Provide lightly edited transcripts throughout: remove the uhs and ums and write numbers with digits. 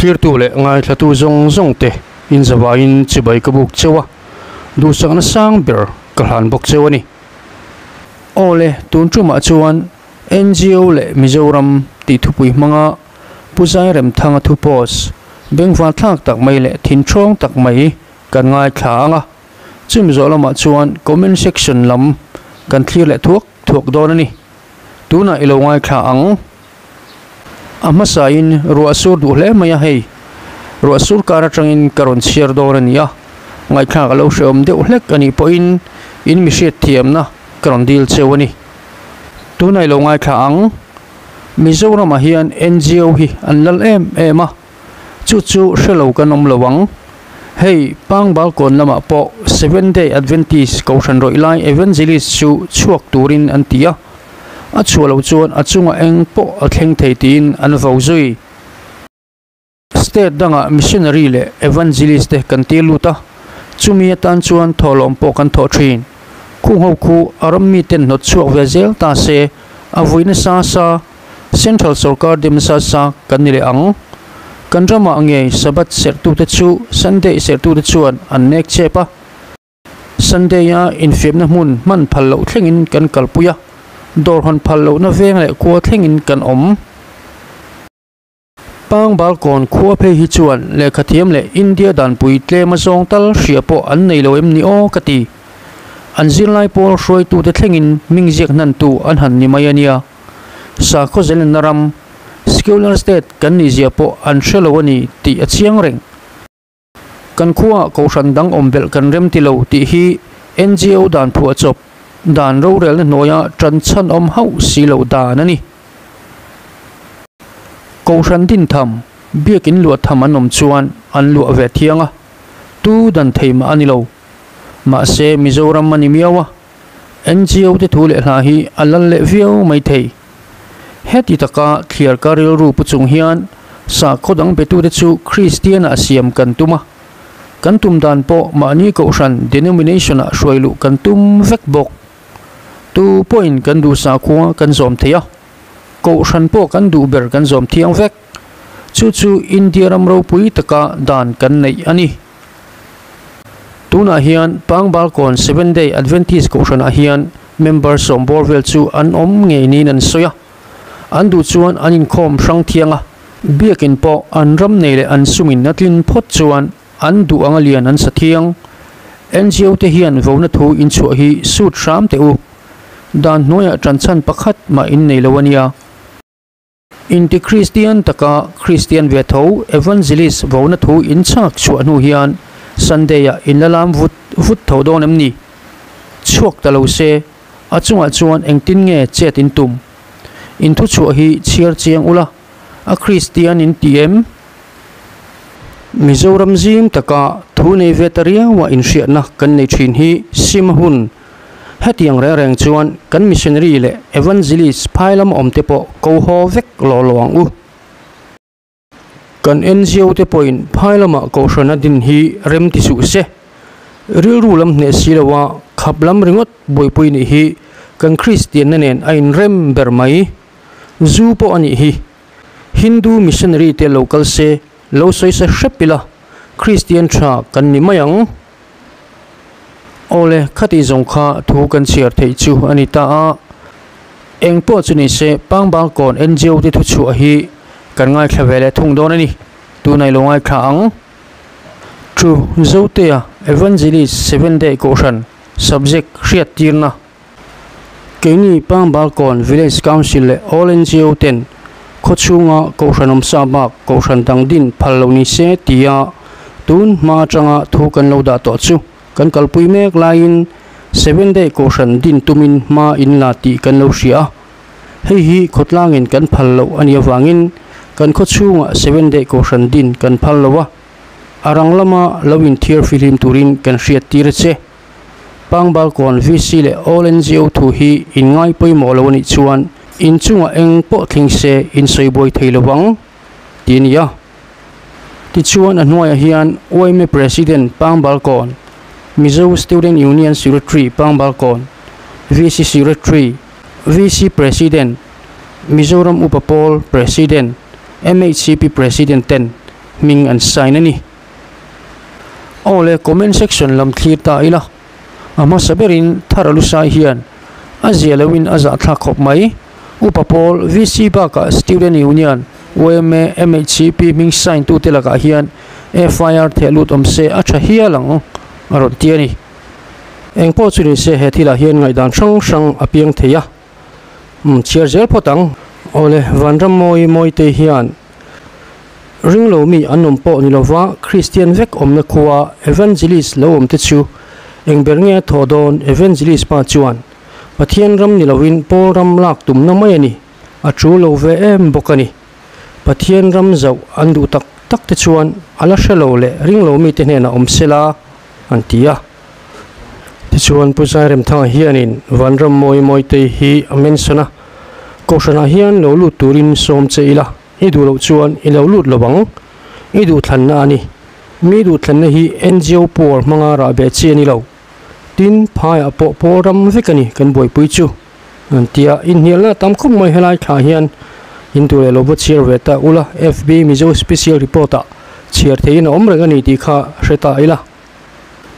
Thlirtu leh ngaithlatu zawng zawng te inzavaiin chibai ka buk cheu a, duhsakna sang ber ka hlan bawk cheu a ni. Aw le, tun tumah chuan NGO leh Mizoram tih thupui hmanga Pu Zairemthanga thu post bengvarthlak tak mai leh thinthawng tak mai kan ngaithla ang a, chumi zawh lamah chuan comment section lam kan thlir leh thuak thuak dawn a ni. Tunah i lo ngaithla ang. A hmasain ruah sur duh hle mai a hei. Ruah sur kar atangin ka rawn chhiar dawn a ni a, ngaihthlak a lo hrehawm deuh hlek a nih pawhin in mi hriatthiamna ka rawn dil cheu a ni. Tunah i lo ngaithla ang. Mizoramah hian NGO hi an lal em em a, chu chu hre lo kan awm lo ang. Hei Pangbalkawn lamah pawh Seventh Day Adventist Kohhran rawih lai Evangelist chu chhuak turin an ti a, a chhuah loh chuan a chungah eng pawh a thleng thei tiin an vo zui. State dangah missionary leh evangelist te kan tir lut a, chumi atan chuan thawhlawm pawh kan thawh thin. Khung ho khu a ram miten hnawt chhuak ve zel ta se, a vui nasa sa, Central sorkar dim nasa sa kan ni leh ang. Kan ramah ngei Sabbath serhtute chu Sunday serhtute chuan an nek chep a. Sunday-a infiamna hmun hman phal loh thlengin kan kalpui a, dawr hawn phal lohna veng leh khua thlengin kan awm. Pangbalkawn khua phei hi chuan lehkhathiam leh India danpui tlema zawng tal hria pawh an nei lo em ni aw ka ti. An zirlai pawl hruaitute thlengin hming ziak hnantu an han ni mai a nia. Sakhaw zelenna ram, secular state, kan nihzia pawh an hre lo a ni tih a chiang reng. Kan khuaah kohhran dang awm belh kan rem ti lo tih hi NGO dan phuahchawp dan rorelna hnuaia tan chhan awm hauh si lo dan a ni. Kohhran din tham, biakin luah tham an awm chuan an luah ve thiang a, tu dan thei mah a ni lo. Mahse Mizoram a ni miau a, NGO te thu leh hla hi a lal leh viau mai thei. Heti taka thliar ka rilru pu chung hian sakhaw dang betute chu Kristian-ah siam kan tum a. Kan tum dan pawh mahni kohhran denomination-ah hruai luh kan tum vek bawk. Tu pawhin kan duh sakhua kan zawm thei a, kohhran pawh kan duh ber kan zawm thiang vek. Chu chu India ram ropui taka dan kan neih a ni. Tunah hian Pangbalkawn Seventh Day Adventist Kohhranah hian member sawmbawr vel chu an awm ngei niin an sawi a. An duh chuan an inkhawm hrang thiang a, biakin pawh an ram nei leh an sumin a tlin phawt chuan an duh anga lian an sa thiang. NGO te hian vona thu inchhuah hi sut hram teh u. Dan hnuaiah tanchhan pakhat mah in nei lo a nia. Inti Kristian taka Kristian ve tho Evangelist vona thu in chhak chhuah hnu hian Sunday-ah in la lam vut vut tho dawn em ni? Chhuak ta lo se, a chungah chuan engtin nge chet in tum? In thu chhuah hi chhiar chiang ula, a Kristian in ti em? Mizoram zim taka thu nei ve ta riaua inhriatna kan nei thin hi sim a hun. Hetiang reng reng chuan kan missionary leh evangelist phai lama awmte pawh ko haw vek law law ang u. Kan NGO te pawhin phai lama kohhrana din hi rem ti suh se. Rilru lam hneh si loa khap lam ringawt buaipui nih hi kan Kristianna nen a inrem ber mai. Zu pawh a nih hi. Hindu missionary te lo kal se, lo sawi sa hrep ila, Kristian tha kan ni mai ang. Awle, khati zawng kha thu kan chhiar theih chu a ni ta a. Eng pawh chu ni se, Pangbalkawn NGO te thuchhuah hi kan ngaithla ve leh thung dawn a ni. Tunah i lo ngaithla ang. Chu Zotea Evangelist Seventh Day Kohhran Subject hriattirna. Keini Pangbalkawn Village Council leh All NGO ten khawchhunga Kohhran awmsa bak Kohhran dang din phal lo ni se tia tun hma atanga thu kan lo dah tawh chu kan kalpui mek laiin Seventh Day Kohhran din tumin hma in la tih kan lo hria a. Hei hi khawtlangin kan phal loh a nih avangin kan khawchhungah Seventh Day Kohhran din kan phal lo a, a rang lama lo inthiar fihlim turin kan hriattir a che. Pangbalkawn VC leh All NGO thu hi in ngai pawimawh lo a nih chuan in chungah eng pawh thleng se in sawi buai thei lo vang ti a ni a. Tichuan a hnuaiah hian yma President Pangbalkawn, Mizo Student Union Secretary Pangbalkawn, VC Secretary, VC President, Mizoram Upa Pawl President, MHCP President ten. hming an sign a ni. Aw le, comment section lam thlir ta ila, a hmasa berin Thara Lusai hian a zia loin a zahthlak khawp mai. Upa pawl, VC bakah Student Union, yma, MHCP hming sign tute lakah hian FIR theh lut awm se a tha hial ang a rawn ti a ni. Eng pawh chu ni se he thilah hian ngaihdan hrang hrang a piang thei a, umm chhiar zel phawt ang. Awle, Vanram mawi mawite hian ringlo mi an awm pawh ni lova Kristian vek awmna khua Evangelist lo awm te chu eng ber nge a thawh dawn Evangelist pa chuan Pathian ram ni loin Paul ram lak tumna mai a ni, a tul lo ve em bawk a ni. Pathian ram zauh an duh tak tak te chuan a la hre lo leh ring lo mite hnenah awm se la, an ti a. Tichuan Pu Zairemthanga hianin Vanram Mawi Mawitei hi a mention a, Kohhranah hian lo lut turin sawm che ila, i duh loh chuan i lo lut lo ang. I duhthlanna a ni. Mi duhthlanna hi NGO pawl hmanga rah beh chi a ni lo. Tin, phaiah pawh pawl ram vek a ni kan buaipui chu. An ti a, inhnialna a tam khawp mai helai thla hian in duh leh lo va chhiar ve ta ula, FB Mizo Special Report ah chhiar theihin a awm reng a ni tih kha hre ta ila.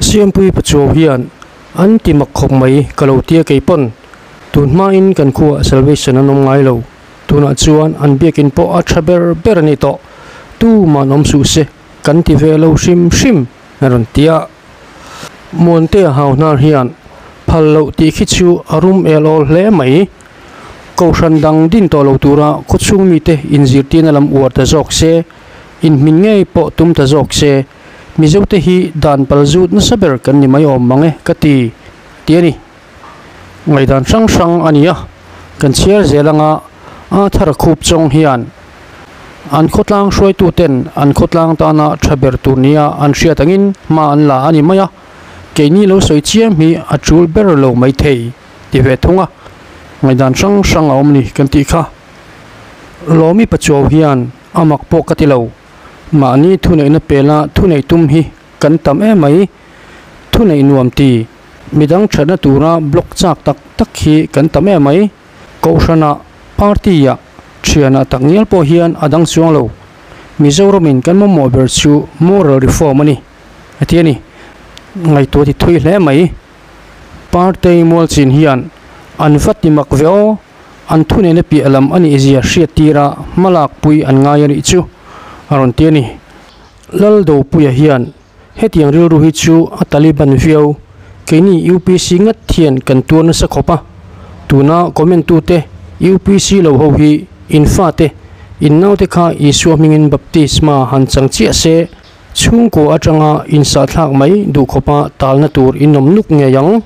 Siampui Pachuau hian an ti mak khawp mai ka lo tia kei pawn tun hmain kan khuaah Salvation an awm ngai lo, tunah chuan an biakin pawh a tha ber ber a ni tawh, tuman awm suh se kan ti ve lo hrim hrim a rawn ti a. Muantea hau hnar hian phal loh tih khi chu a rum el awl hle mai. Kohhran dang din tawh lo tura khawchhung mite inzirtirna lam uar ta zawk se, inhmin ngei pawh tum ta zawk se, Mizote hi dan pal zut nasa ber kan ni mai awm mang e ka ti, ti a ni. Ngaihdan hrang hrang a ni a, kan chhiar zel anga a thar khup chawng hian an khawtlang hruaituten an khawtlang tana tha ber tur nia an hriat angin hma an la a ni mai a, keini lo sawi chiam hi a tul ber lo mai thei ti ve thung a, ngaihdan hrang hrang a awm a ni kan tih kha. Lawmi Pachuau hian a mak pawh ka ti lo, mahni thuneihna pela thuneih tum hi kan tam em mai, thuneih nuam ti. Midang thatna tura block chak tak tak hi kan tam em mai. Kohhranah, party-ah, thianah tak ngial pawh hian a dang chuang lo. Mizoramin kan mamawh ber chu moral reform a ni, a ti a ni. Ngaihtuah ti thui hle mai. Party mualchin hian an va ti mak ve aw, an thuneihna piah lam a nih zia hriat tira hmalak pui an ngai a nih chu, a rawn ti a ni. Laldopuia hian Hetiang rilru hi chu a Taliban viau, keini UPC ngat hian kan tuar nasa khawp a, tuna comment tute UPC lo ho hi in fate, in naute kha Isua hmingin baptisma han chang chiah se, chhungkua atanga insahthlak mai duh khawpa talna tur in awm nuk ngei ang,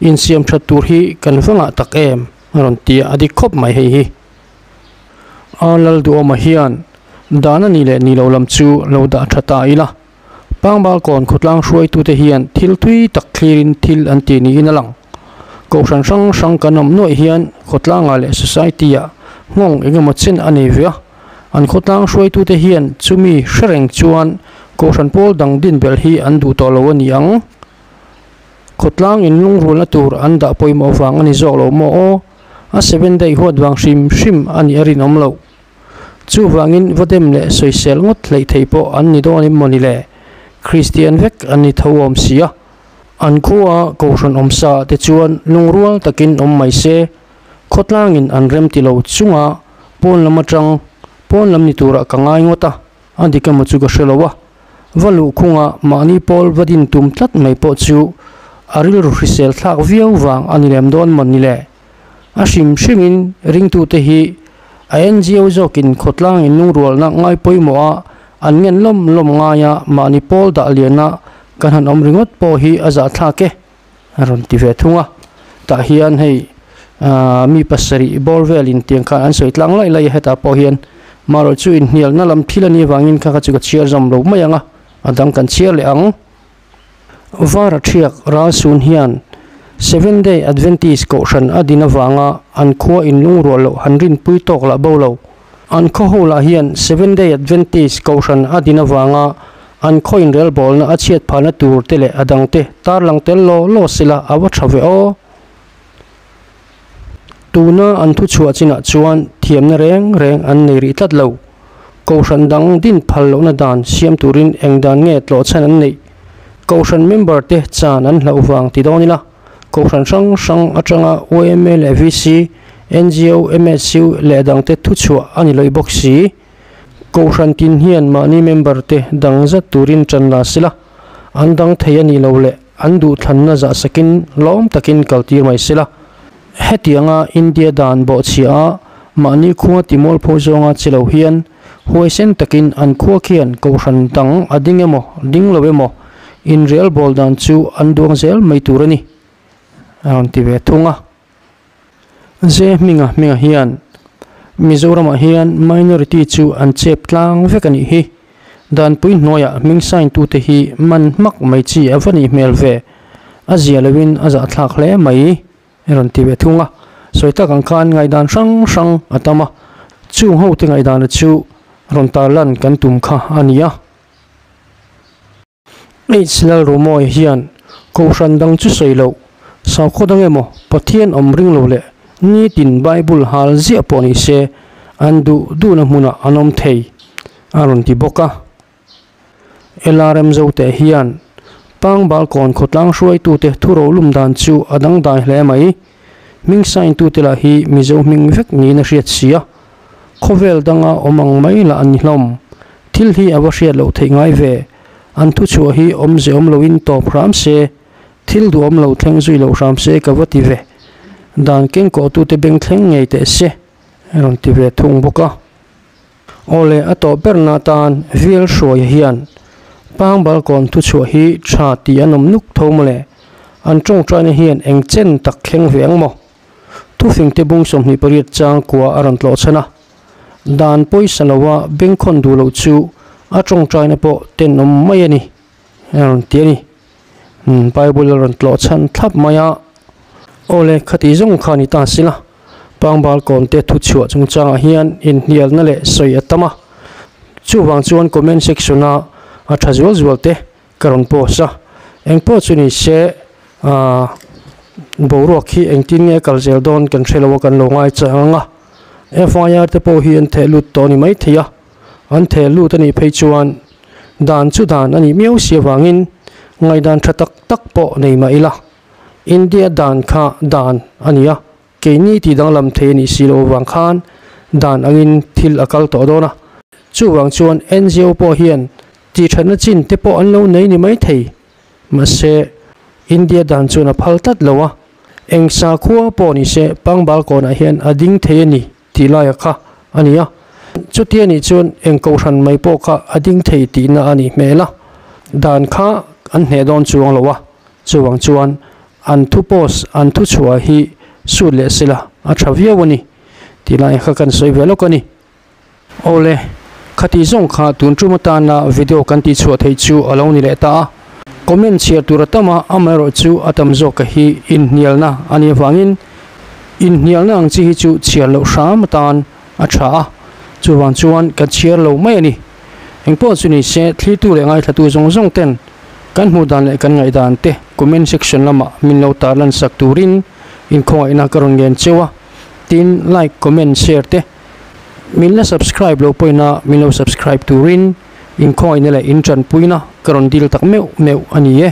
insiam that tur hi kan va ngah tak em? a rawn ti a, a dik khawp mai hei hi. A Lalduhawma hian dan a nih leh nih loh lam chu lo dah tha ta ila. Pangbalkawn khawtlang hruaitute hian thil tui tak thlirin thil an ti niin a lang. Kohhran hrang hrang kan awm nuaih hian khawtlangah leh society-ah nghawng eng emaw chen a nei ve a. An khawtlang hruaitute hian chumi hre reng chuan kohhran pawl dang din belh hi an duh tawh lo a ni ang. Khawtlang inlungrualna tur an dah pawimawh vang a ni zawk lo maw aw? A seven day huat vang hrim hrim a nih a rinawm loh. Chuvangin vadem leh sawisel ngawt hleih thei pawh an ni dawn em mawni le? Kristian vek an ni tho awm si a. An khua kohhran awmsa te chuan lungrual takin awm mai se, khawtlangin an rem ti lo chunga pawn lam atang pawn lam ni turah ka ngai ngawt a, a dik emaw chu ka hre lo a. Va luhkhunga mahni pawl va din tum tlat mai pawh chu a rilru hrisel thlak viau vang a ni lem dawn mawni le? A hrim hrimin ringtute hi a NGO zawkin khawtlang in lungrualna ngai pawimawh a an ngen lawm lawm ngai a, mahni pawl dah liana kan han awm ringawt pawh hi a zahthlak e a rawn ti ve thung a. Tah hian hei mi pasarih bawr velin tiang khan an sawi tlang laih laih a, hetah pawh hian marawh chu inhnialna lam thil a nih avangin kha kha chu ka chhiar zawm lo mai ang a, a dang kan chhiar leh ang. Vara thiak ral sun hian Seven Day Adventist kohhran a din avanga an khua inlungrual loh han rinpui tawk lah bo lo. An khaw ho lah hian Seven Day Adventist kohhran a din avanga an khaw inrelbawlna a chhiat phahna tur te leh a dangte tarlang tel law law sela a va tha ve aw. Tuna an thuchhuah chinah chuan thiamna reng reng an nei rih tlat lo. Kohhran dang din phal lohna dan siam turin eng dan nge tlawhchhan an neih? Kohhran member te chan an hlauh vang ti dawn ila, Kohhran hrang hrang atanga yma leh VC, ngo, MSU leh dangte thuchhuah a ni lawih bawk si. Kohhran tin hian mahni member te dang zat turin tan la sila, an dang thei a nih loh leh an duhthlanna zahsakin lawm takin kaltir mai sila. Hetianga India dan bawhchhia a mahni khua timualpho zawnga che lo hian huaisen takin an khua khian kohhran dang a ding emaw ding lo emaw inrel bawl dan chu an duang zel mai tur a ni, a rawn ti ve thung a. Ze hminga hminga hian Mizoramah hian minority chu an chep tlang vek a nih hi. Danpui hnuaiah hming sign tute hi man hmak mai chi a va nih hmel ve. A zia loin a zahthlak hle mai i rawn ti ve thung a. Sawi tak ang khan ngaihdan hrang hrang a tam a, chung hote ngaihdana chu rawn tarlan kan tum kha a ni a. H Lalrumawi hian Kohhran dang chu sawi loh, sakhaw dang emaw Pathian awm ring lo leh nitin Bible hal ziah pawh ni se an duh duhna hmunah an awm thei a rawn ti bawk a. LRM Zote hian Pangbalkawn khawtlang hruaitute thuro lum dan chu a dangdai hle mai. Hming sign tute lah hi Mizo hming vek niin a hriat si a, khawvel danga awm ang mai lah an ni hlawm. Thil hi a va hriat loh theih ngai ve. An thuchhuah hi awmze awm loin tawp hram se, thil duhawm lo thleng zui loh hram se ka va ti ve. Dan kengkawhtute beng thleng ngei teh se, a rawn ti ve thung bawk a. Awle a tawp berna atan Vial Hruaia hian Pangbalkawn thuchhuah hi tha tih an awm nuk tho mawle, an tawngtaina hian eng chen tak thleng ve ang maw? Thufingte bung 28 chang kua a rawn tlawh chhan a, dan pawisa loa bengkhawn duh loh chu a tawngtaina pawh tenawm mai a ni a rawn ti a ni. Bible a rawn tlawh chhan thlap mai a, Awle khati zawng kha ni ta sila, Pangbal kawnte thuchhuah chungchangah hian inhnialna leh sawi a tam a, chuvang chuan comment section a a tha zual zual te ka rawn post a, engpawh chu ni se aah boruak hi engtin nge kal zel dawn kan hre lo a kan lo ngai chang ang a, FIR te pawh hi an theh lut tawh a ni maithei a, an theh lut a nih phei chuan dan chu dan a nih miau si avangin ngaihdan tha tak tak pawh nei mah ila. India dan kha dan a ni a, keini tih danglam thei a nih si loh avang khan dan angin thil a kal tawh dawn a. Chuvang chuan ngo pawh hian tihthatna chin te pawh an lo nei ni mai thei. Mahse, India dan chuan a phal tlat lo a, eng sakhua pawh ni se Pangbalkawnah hian a ding thei a ni tih laia kha a ni a. Chuti a nih chuan eng kohhran mai pawh kha a ding thei tihna a nih hmel a, dan kha an hneh dawn chuang lo a. Chuvang chuan an thu post, an thu chhuah hi sut leh sela a tha viau a ni tih lai kha kan sawi ve lawk a ni. Awle, khati zawng kha tun tum atana video kan tih chhuah theih chu a lo ni leh ta a. Comment chhiar tur a tam a, amaherawh chu a tam zawk ka hi inhnialna a nih avangin inhnialna ang chi hi chu chhiar loh hram atan a tha a, chuvang chuan kan chhiar lo mai a ni. Engpawh chu ni se, thlitu leh ngaithlatu zawng zawng ten kan hmuh dan leh kan ngaihdan te comment section lamah min lo tarlan sak turin inkhawngaihna ka rawn ngen cheu a, tin like, comment, share te min la subscribe lo pawhin min lo subscribe turin inkhawngaihna leh intanpuina ka rawn dil tak meuh meuh a ni e.